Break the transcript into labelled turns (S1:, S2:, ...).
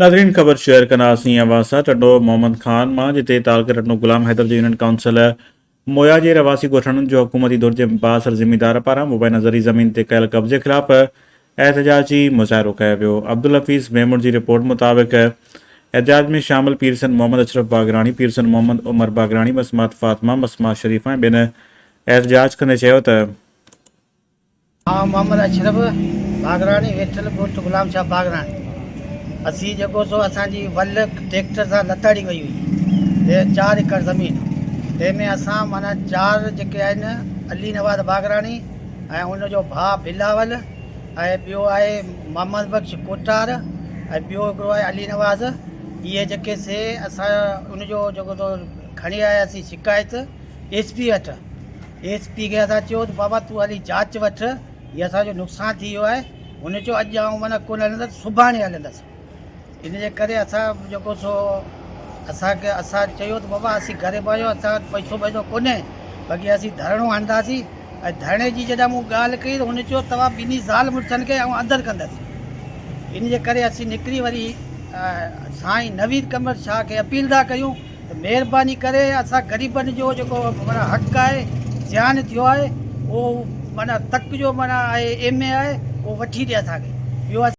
S1: ناظرين خبر شيئر ڪنداسين اوهان سان ٽنڊو محمد خان مان جتي تعلقي ٽنڊو غلام حيدر جي يونين ڪائونسل مويا جي رهواسي ڳوٺاڻن جو حڪومتي ڌر جي بااثر زميندار پاران مبينا زرعي زمين تي ڪيل قبضي خلاف احتجاجي مظاهرو ڪيو ويو عبدالحفيظ ميمڻ جي رپورٽ مطابق احتجاج ۾ شامل پيرسن محمد اشرف باگراڻي پيرسن محمد عمر باگراڻي مسمات فاطمه مسمات شريفه ۽ ٻين احتجاج ڪندي چيو ته
S2: آئون محمد اشرف باگراڻي ويٺل ڳوٺ غلام شاهه باگراڻي اسين جيڪو سو اسان جي ول ٽريڪٽر سان لتاڙي وئي هئي تي چار ايڪڙ زمين تنهن ۾ اسان معنيٰ چار جيڪي آهن علي نواز باگراڻي ۽ ان جو ڀاء بلاول ۽ ٻيو آهي محمد بخش ڪوٽار ۽ ٻيو هڪڙو آهي علي نواز اهي جيڪي سي اسان ان جو جيڪو سو کڻي آياسين شڪايت ايس پي وٽ ايس پي کي اسان چيو ته بابا تون هلي جاچ وٺ هي اسان جو نقصان ٿي ويو آهي هن چيو اڄ آئون معنيٰ ڪونه هلندس سڀاڻي هلندس ان جي ڪري اسان جيڪو سو اسان کي اسان چيو ته بابا اسين غريب آهيون اسان وٽ پئسو ٻئسو ڪونهي باقي اسين ڌرڻو هڻنداسين ۽ ڌرڻي جي جڏهن مون ڳالهه ڪئي ته هن چيو توهان ٻنهي زال مڙسن کي آئون اندر ڪندس ان جي ڪري اسين نڪري وري سائين نويد قمر شاهه کي اپيل ٿا ڪيون ته مهرباني ڪري اسان غريبن جو جيڪو معنيٰ حق آهي زيان ٿيو آهي اهو معنيٰ تڪ جو معنيٰ آهي ايم اي آهي اهو وٺي ڏي اسان کي ٻيو.